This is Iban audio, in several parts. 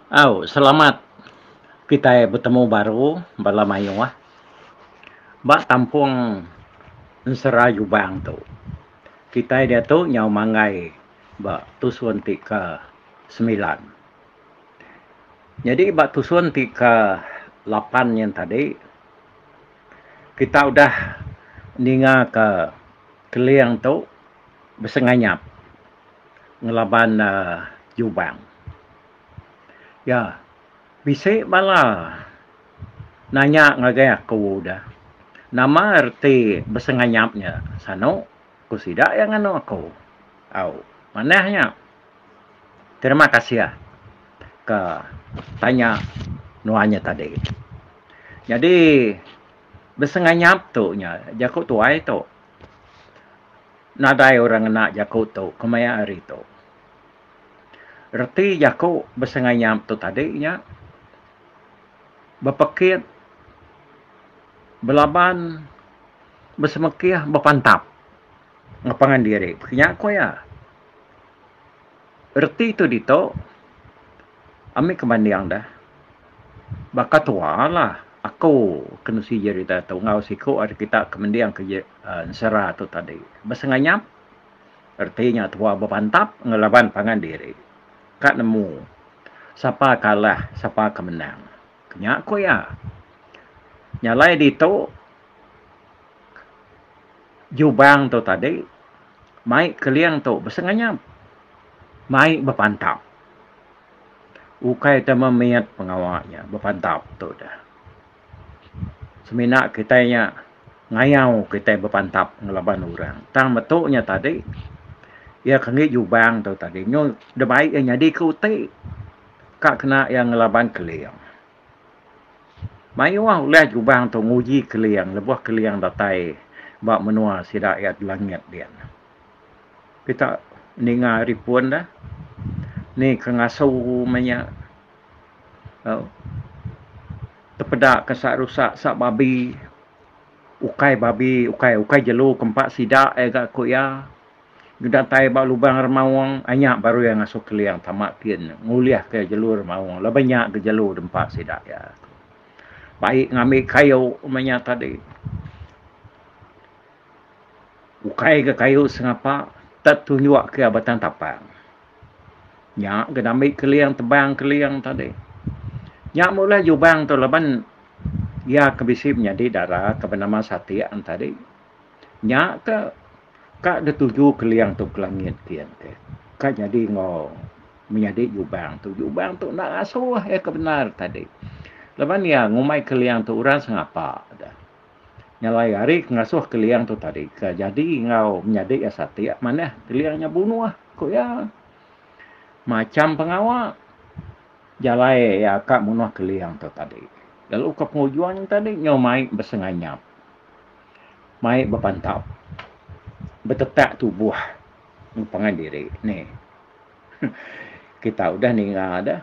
Au selamat kitai betemu baru bala mayuh ba tampung ensera Jubang tu. Kitai diatu nyau manggai ba tusun ti ke semilan. Nyadi ba tusun ti ke lapan nyin tadi kita udah ninga ke Keling tu besenganyap ngelaban Jubang. Ya bisi bala nanya ngagai aku da nama reti besenganyap nya sanu ku sida iya nganu aku. Au manah nya. Terima kasih ke tanya nuan nya tadi. Nyadi besenganyap tu nya jaku tuai tu nadai orang ngena jaku tu kemaya hari tu. Reti jaku besenganyap tu tadi nya bepekit belaban besemekih bepantap enggau pangan diri. Nya ku iya. Reti tu ditu ami ke banding deh baka tua lah aku ke nusi jerita tu enggau siku ari kita ke mending ke ensera tu tadi. Besenganyap reti nya tua bepantap ngelaban pangan diri ka nemu sapa ke alah sapa ke menang. Nya ku iya. Nya alai ditu Jubang tu tadi mai keling tu besenganyap mai bepantap. Ukai te memit pengawa nya bepantap tu deh. Semina kitai nya ngayau kitai bepantap ngelaban orang. Tang metu nya tadi iya ke enggi Jubang tu tadi nyu dibai iya nyadi ke uti ka kena iya ngelaban keling. Mayuh ulah Jubang tu nguji Keling lebuh Keling datai ba menua sida iya Langit din. Kita ninga ari pun da ni ke ngasu meh nya au tepeda ke sak rusa sak babi ukai babi ukai ukai jelu ke empa sida iya ga ku iya. Datai ba lubang remaung anya baru iya ngasuh Keling tama kin ngulihka jelu remaung laban nya ga jelu dempa sida iya. Bai ngambi kayu meh nya tadi. Ukai ga kayu sengapa tetunjuk ke iya batang tapang. Nya ga dambi Keling tebang Keling tadi. Nya meh ulih jubang tu laban iya ke bisi menyadi dara ke benama Satik tadi. Nya ka ka dituju Keling tu ke langit kin ke ka nyadi enggau menyadi Jubang tu. Jubang tu enda ngasuh iya ke bendar tadi. Laban iya ngumbai Keling tu orang sengapa da. Nya alai ari ke ngasuh Keling tu tadi ke jadi enggau menyadi iya Satik manah Keling nya bunuh ku iya. Macham pengawa jalai iya ka munuh Keling tu tadi. Lalu ke pengujung tadi nyau mai besenganyap. Mai bepantap betetak tubuh pangan diri nih. Kita udah ninga deh.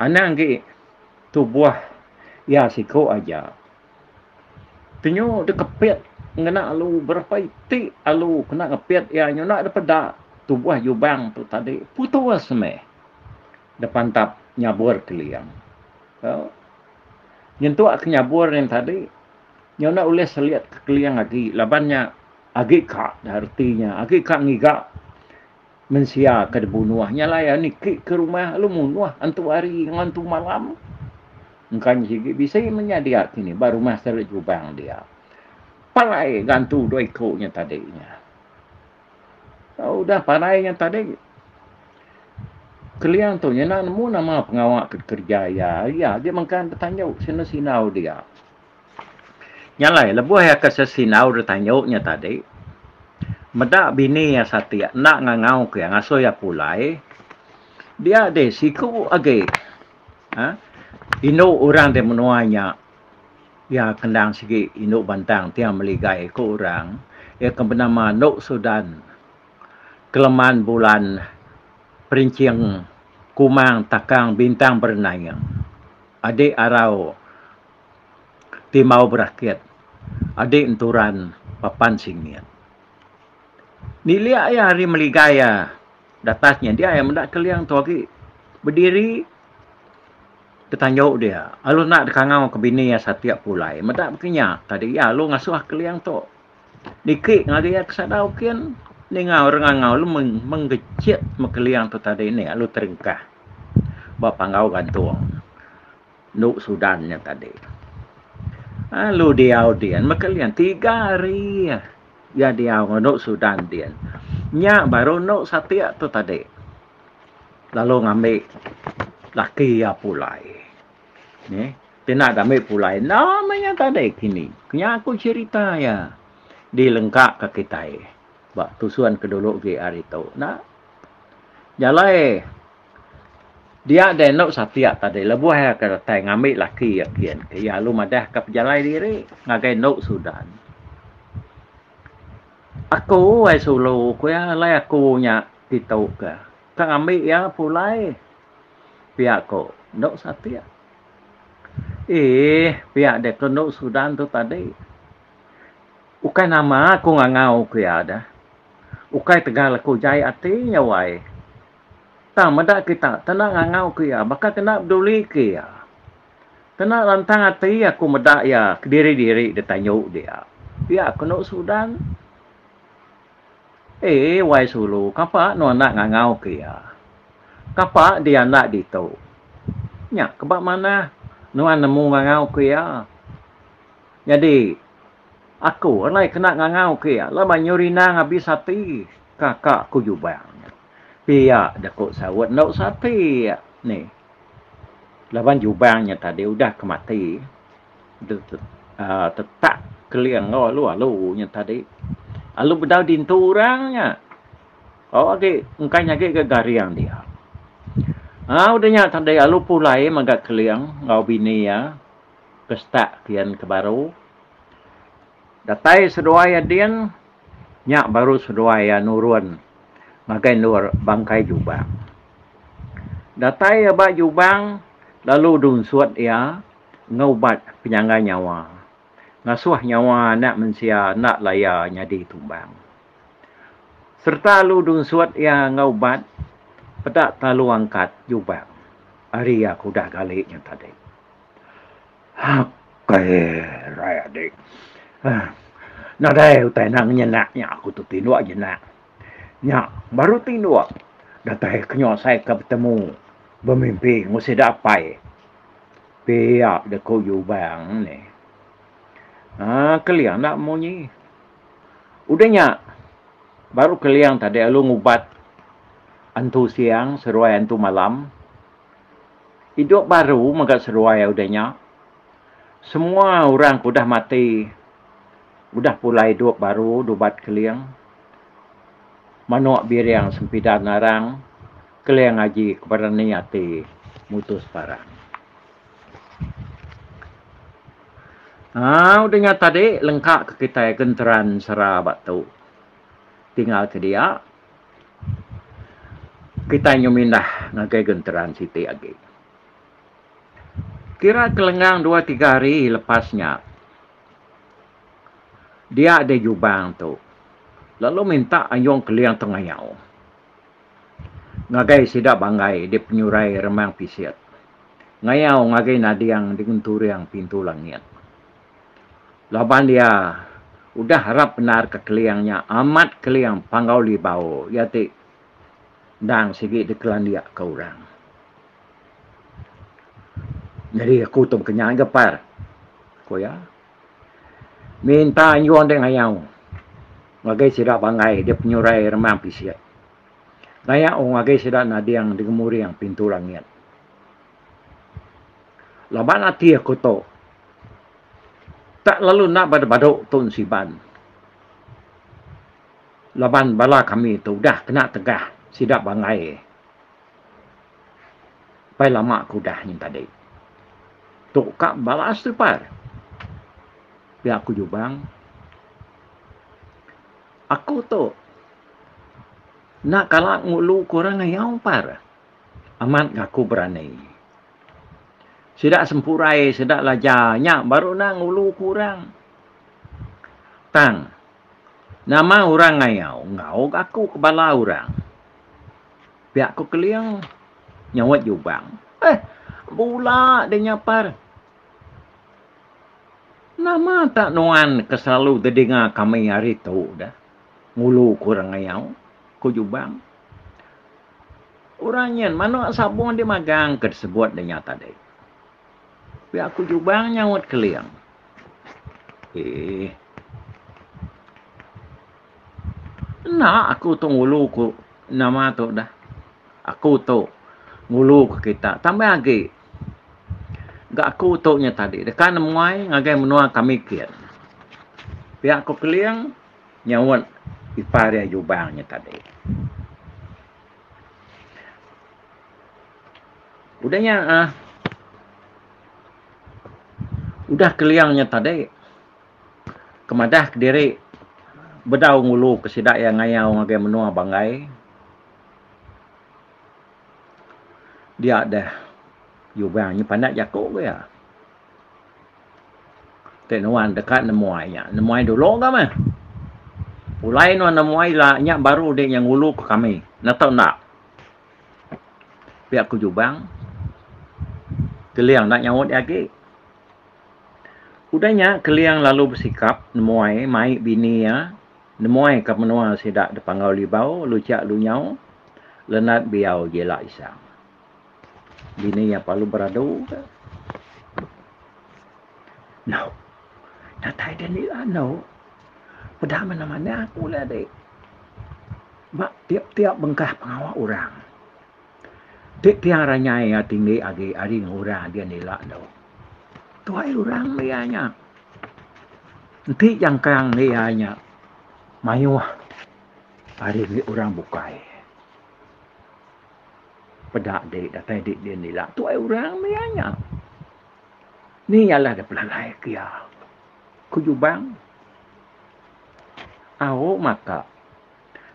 Anang agi tubuh iya siku aja. Tenyu dek kepit ngena alu berapa iti alu kena ngepit iya nyuna dep peda tubuh jubang tu tadi putus meh dep pantap nyabur keling. Nyentuk ke nyabur nya tadi nya enda ulih selit ke keling agi laban nya agi ka da reti nya agi ka ngiga mensia ke dibunuh nya alai niki ke rumah lalu munuh antu hari enggau antu malam. Engka nya sigi bisi meh nya dia kini ba rumah Seri Jubang dia. Parai ga antu dua iku nya tadi nya. Udah parai nya tadi Keling tu nya enda nemu nama pengawa ke dikereja iya. Iya agi mengkang betanju sinau-sinau dia. Nya alai lebuh iya ke sesinau betanju nya tadi meda bini iya Satik enda ngangau ke iya ngasuh iya pulai dia deh siku agi uhh indu orang di menua nya iya ke endang sigi indu bantang tiang meligai ku orang iya ke benama Endu Sudan. Keleman bulan Perinching Kumang Takang Bintang Berenaing Adik Arau Timbau Berakit Adik Enturan Papan Singit. Nilik iya ari meligai iya datas nya dia iya meda keling tu agi. Bediri tetanju dia lalu enda dikangau ke bini iya Satik pulai. Meda baka nya tadi iya lalu ngasuh Keling tu niki ngagai iya ke sadau kin ninga orang ngangau lalu menggechit meh Keling tu tadi nih lalu terengkah ba panggau gantung endu Sudan nya tadi. Lalu diau din meh Keling tiga hari iya diau enggau endu Sudan din. Nya baru endu Satik tu tadi. Lalu ngambi laki iya pulai. Neh, ti enda diambi pulai enda meh iya tadi kini. Nya ku cherita iya dilengka ka kitai ba tusun ke dulu agi hari tu enda. Jalai dia deh endo satik tadi lebuh iya ke datai ngambi laki iya kin ke iya lalu madah ka pejalai diri ngagai endo Sudan. Aku ai sulu ku iya alai aku nya ditu ka. Ka ngambi iya pulai pia ko endo satik. Eeh pia deh ko endo Sudan tu tadi. Ukai nama aku ngangau ku iya dah. Ukai tegal aku jai ati nya wai. Tang meda kita tenda ngangau ku iya baka kena beduli ke iya. Kena lantang ati aku meda iya kediri-diri da tanju dia. Pia ku endo Sudan. Eii wai sulu kapa nuan enda ngangau ke iya. Kapa dia enda ditu. Nya ke ba manah nuan nemu ngangau ke iya. Nyadi aku alai kena ngangau ke iya laban nyu rindang abis ati kaka ku Jubang nya. Pia da ku saut endo sati nih. Laban Jubang nya tadi udah ke mati tetak keling enggau alu alu nya tadi alu bedau dintu orang nya au agi engkai nya agi ga garing dia. Aaa udah nya tadi alu pulai mega keling enggau bini iya ke setak kian ke baru. Datai seduai iya din nya baru seduai iya nurun ngagai endur bangkai Jubang. Datai iya ba Jubang lalu dunsut iya enggau ubat penyanggai nyawa ngasuh nyawa anak mensia enda laya nyadi tumbang. Sereta lalu dunsut iya enggau ubat peda telalu angkat Jubang ari iya ke udah gali nya tadi. Akai rai adi nadai utai enda ngenyenak nya aku tu tinduk jenak. Nya baru tinduk datai ke nyau asai ke betemu bemimpi enggau sida apai pia deka Jubang nih. Aaa Keling enda munyi. Udah nya baru Keling tadi lalu ngubat antu siang seruai antu malam. Idup baru mega seruai udah nya. Semua orang ke udah mati udah pulai idup baru dubat Keling. Manuk biring sempidan arang, Keling aji ke berani ati mutus parang. Aa udah nya tadi lengka ke kitai genteran sera ba tu. Tinggal ke dia kitai nyu mindah ngagai genteran siti agi. Kira ke lenggang dua tiga hari lepas nya. Dia deh Jubang tu lalu minta Anjung Keling tu ngayau ngagai sida banggai di penyurai Remang Pisit ngayau ngagai Nading di Genturing Pintu Langit. Laban iya udah arap bendar ke Keling nya amat Keling Panggau Libau iya ti endang sigi dikelandik ke orang. Nyadi aku tu baka nya ga par, ku iya. Minta anjung dek ngayau ngagai sida banggai di penyurai remang pisit. Ngayau ngagai sida nading di gemuring pintu langit. Laban ati aku tu tak lalu enda badu-badu tu ensiban. Laban bala kami tu udah kena tegah sida banggai. Pai lama ke udah nyin tadi. Tu ka balas tu par. Pia ku Jubang. Aku tu enda kala ngulu ke orang ngayau par. Amat ga aku berani. Sida sempurai sida laja nya baru enda ngulu ke orang. Tang nama orang ngayau enggau ga aku ke bala orang. Pia ku Keling. Nyaut Jubang. Eh, bula deh nya par. Nama tak nuan ke selalu dedinga kami hari tu deh ngulu ke orang ngayau, ku Jubang. Orang nyin manuk sabung di magang ke disebut deh nya tadi. Pia ku Jubang nyaut Keling. Eeh. Enda aku tu ngulu ku nama tu dah. Aku tu ngulu ke kita tambah agi ga aku tu nya tadi deka nemuai ngagai menua kami kin. Pia ku Keling nyaut ipar iya Jubang nya tadi. Udah nya uhh udah Keling nya tadi ke madah kediri bedau ngulu ke sida iya ngayau ngagai menua Banggai. Dia deh Jubang nya pandak jaku ke iya. Ti nuan deka nemuai nya, nemuai dulu ga meh. Pulai nuan nemuai ila nya baru dek nya ngulu ke kami. Enda tau enda. Pia ku Jubang. Keling enda nyaut iya agi. Udah nya Keling lalu besikap nemuai mai bini iya Nemuai ka menua sida da Panggau Libau, Luchak Lunyau, Lenat Biau Jela Isang. Bini iya palu beradu ka. Endu, datai deh ila endu. Peda manah-manah aku ulih adi. Ba tiap-tiap bengkah pengawa orang. Ti tiang ranyai iya tinggi agi ari ngurang dian ila endu. Tuai orang meh iya nya. Enti jangkang iya nya mayuh ari agi orang bukai. Peda di datai di din ila tuai orang meh iya nya. Ni alah da pelalai ke iya, ku Jubang. Au maka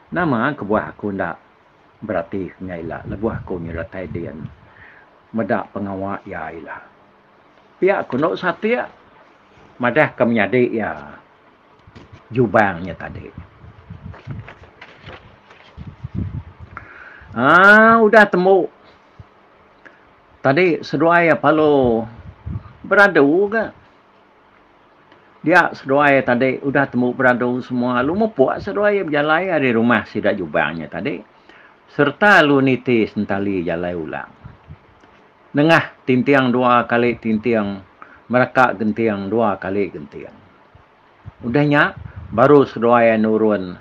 nama kebuah aku enda berati ke nya ila lebuh aku nyereta din meda pengawa iya ila. Pia ku endo Satik madah ka menyadi iya Jubang nya tadi. Aaa udah tembu tadi seduai iya parlu beradu ga. Dia seduai tadi udah tembu beradu semua lalu mupuk seduai iya bejalai ari rumah sida Jubang nya tadi sereta lalu niti sentali jalai ulang. Nengah tinting dua kali tinting meraka genting dua kali genting. Udah nya baru seduai nurun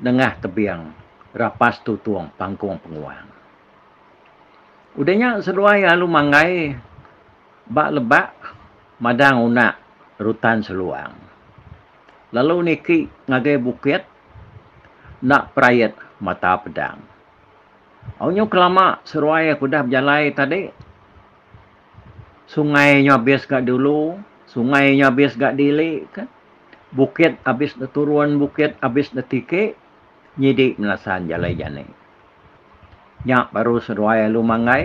nengah tebing rapas tutung pangkung penguang. Udah nya seduai lalu manggai ba lebak madang unak rutan seluang. Lalu niki ngagai bukit enda perait mata pedang. Au nyu kelama seruai aku udah bejalai tadi. Sungai nyu abis ga dulu, sungai nyu abis ga dili ka. Bukit abis da turun, bukit abis da tiki nyidi melasan jalai jani. Nya baru seduai lalu manggai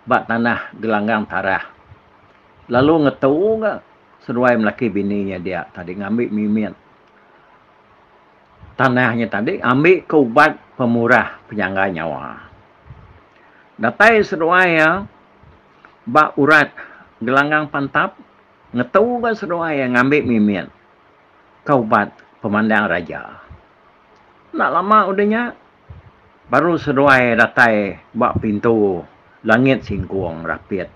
ba tanah gelanggang tarah. Lalu ngetu ga seduai melaki bini nya dia tadi ngambi mimit. Tanah nya tadi ambi ke ubat pemurah penyangga nyawa. Datai seduai iya ba urat gelanggang pantap ngetu ga seduai iya ngambi mimit ke ubat pemandang raja. Enda lama udah nya baru seduai datai ba pintu langit singkung rapit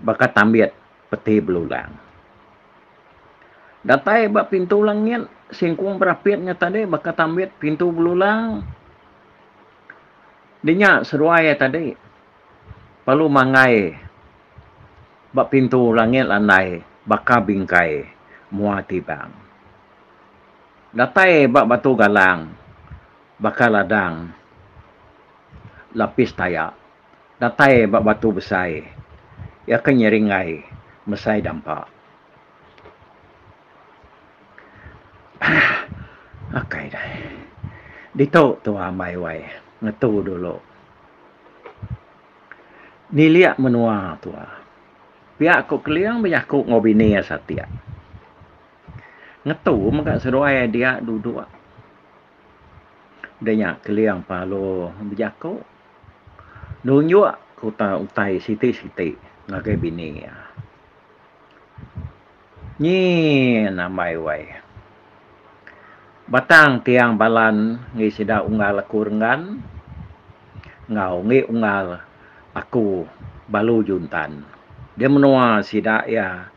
baka tambit peti belulang. Datai ba pintu langit, singkung berapit nya tadi baka tambit pintu belulang. Dinya seduai iya tadi perlu manggai ba pintu langit landai baka bingkai mua tibang. Datai ba batu galang baka ladang lapis taya. Datai ba batu besai iya ke nyeringai mesai dampa. Akai deh. Ditu tu ambai wai ngetu dulu. Nilik menua tua. Pia ku Keling bejaku enggau bini iya Satik. Ngetu mega seduai dia duduk. Udah nya Keling pa lalu bejaku. Nunjuk ke utai siti-siti ngagai bini iya. Nyin ambai wai. Batang tiang balan ngi sida unggal aku Renggan enggau ngi unggal aku Balu Juntan. Di menua sida iya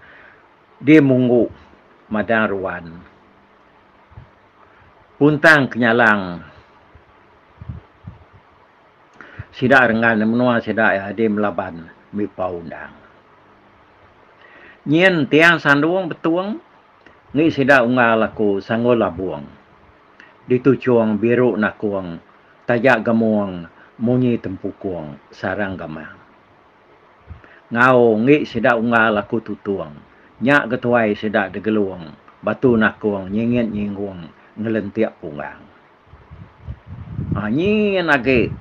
di Munggu Madang Ruan. Puntang Kenyalang sida Renggan di menua sida iya di Melaban Mipa Undang. Nyin tiang sandung betung ngi sida unggal aku sanggul labung. Dituchung biru nakung taja gemung munyi tempukung sarang gamang. Ngau ngi sida unggal aku tutung nya ga tuai sida degelung batu nakung nyingit nyinggung ngelentik punggang. Nyin agi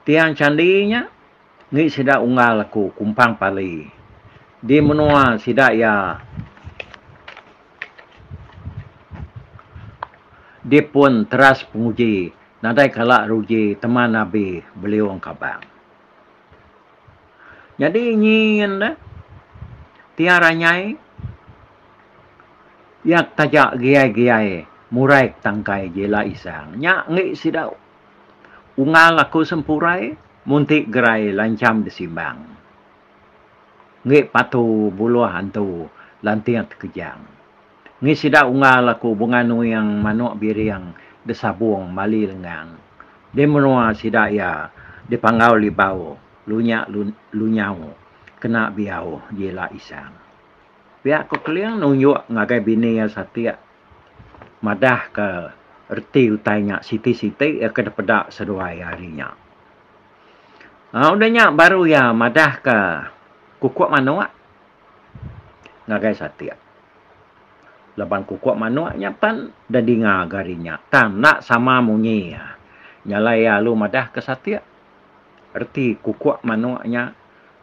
tiang chandi nya. Ngi sida unggal aku kumpang pali di menua sida iya di pun teras penguji nadai kala ruji teman abi beliung kabang. Nyadi nyin deh tiang ranyai iya taja giai-giai murai tangkai jila isang nya ngi sida Unggal aku sempurai munti gerai lancham disimbang. Ngi patu buluh antu lanting tekejang. Ngi sida unggal aku bunga nuing manuk biring desabung mali lengang. Di menua sida iya di Panggau Libau lunya lunyau kena biau jila isang. Pia ku Keling nunjuk ngagai bini iya Satik. Madahka reti utai nya siti-siti iya ke dipeda seduai ari nya. Aaa udah nya baru iya madahka kukuk manuk ngagai Satik. Laban kukuk manuk nya pan deh dinga ga ari nya tang enda sama munyi iya. Nya alai iya lalu madahka Satik reti kukuk manuk nya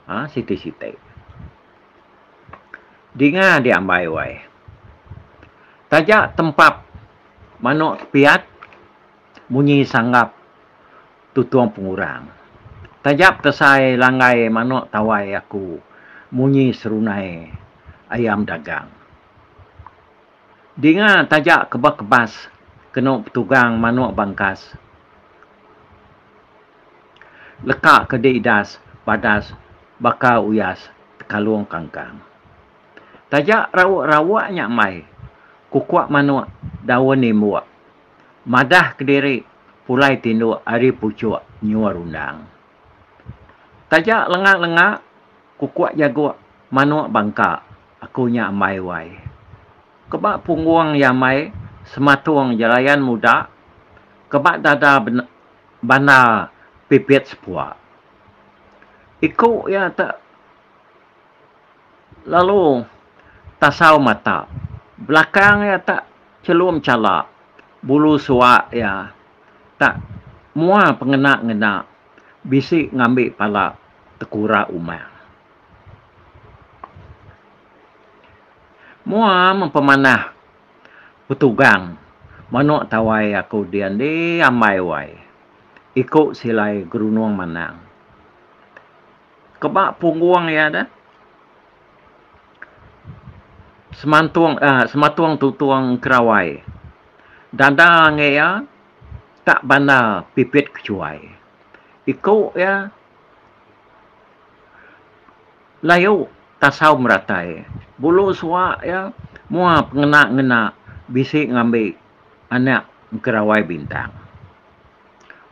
aaa siti-siti. Dinga diambai wai. Taja tempap manuk tepiat munyi sanggap tutung pengurang. Taja petesai langgai manuk tawai aku munyi serunai ayam dagang. Dinga taja keba kebas kenu petugang manuk bangkas. Leka ke diidas badas baka uyas tekalung kangkang. Taja rauk-rauk nya mai kukuk manuk daun imbuk madah kediri pulai tinduk ari puchuk nyuar undang. Taja lenga-lenga kukuk jaguk manuk bangka aku nya ambai wai. Keba punggung iya ambai sematung jelayan muda keba dada Banda pipit sepua. Iku iya te lalu tasau mata. Belakang iya te chelum chala bulu sua iya te mua pengena ngena bisi ngambi pala tekura umang. Mua meh pemanah Betugang manuk tawai aku dian di ambai wai. Iku silai gerunung manang. Keba punggung iya deh. Semantung uhh sematung tutung kerawai. Dada enggai iya tak banda pipit kechuai. Iku iya Layu tasau meratai. Bulu suwa iya mua pengena ngena bisi ngambi anak engkerawai bintang.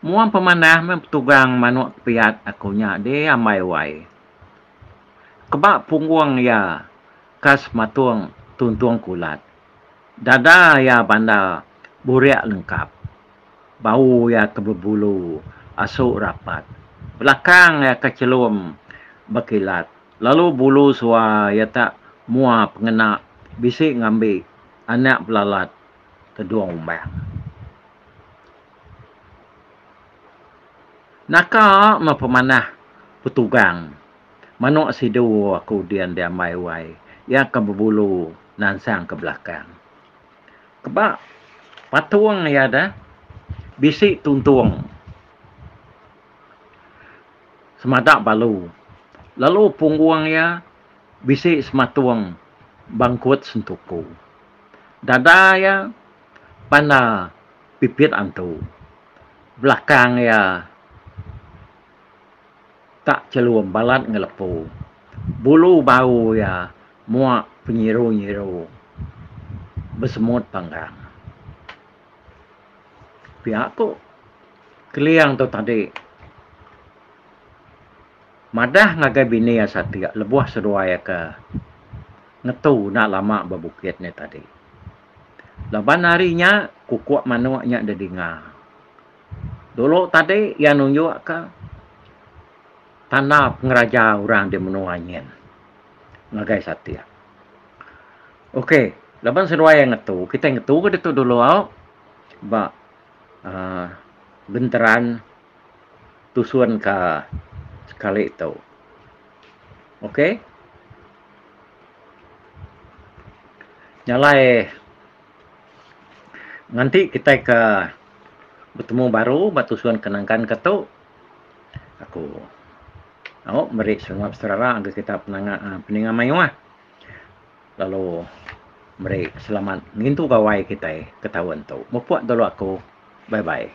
Mua pemanah meh petugang manuk tepiat aku nya dih ambai wai. Keba punggung iya kas matung tuntung kulat. Dada iya banda burik lengkap. Bau iya ke bebulu asu rapat. Belakang iya ke chelum bekilat lalu bulu sua iya tak mua pengena bisi ngambi anak belalat tedung umbang. Naka meh pemanah petugang manuk sidu aku din diambai wai iya ke bebulu nansang ke belakang. Keba patung iya deh bisi tuntung. Semada balu lalu punggung iya bisi sematung bangkut sentuku. Dada iya panda pipit antu. Belakang iya tak chelum balat ngelepu. Bulu bau iya mua penyiru-nyiru besemut panggang. Pia ku Keling tu tadi madah ngagai bini iya Satik lebuh seduai iya ke ngetu enda lama ba bukit nya tadi. Laban hari nya kukuk manuk nya didinga. Dulu tadi iya nunjukka tanda pengeraja orang di menua nyin ngagai Satik. Ok laban seduai iya ngetu kitai ngetu ke ditu dulu au ba uhh genteran tusun ka sekali tu. Ok. Nya alai nganti kitai ke betemu baru ba tusun ke nangkan ke tu aku au meri selamat beserara ngagai kita penanga peninga mayuh. Lalu meri selamat ngintu gawai kitai ke taun tu. Mupuk dulu aku. Bye bye.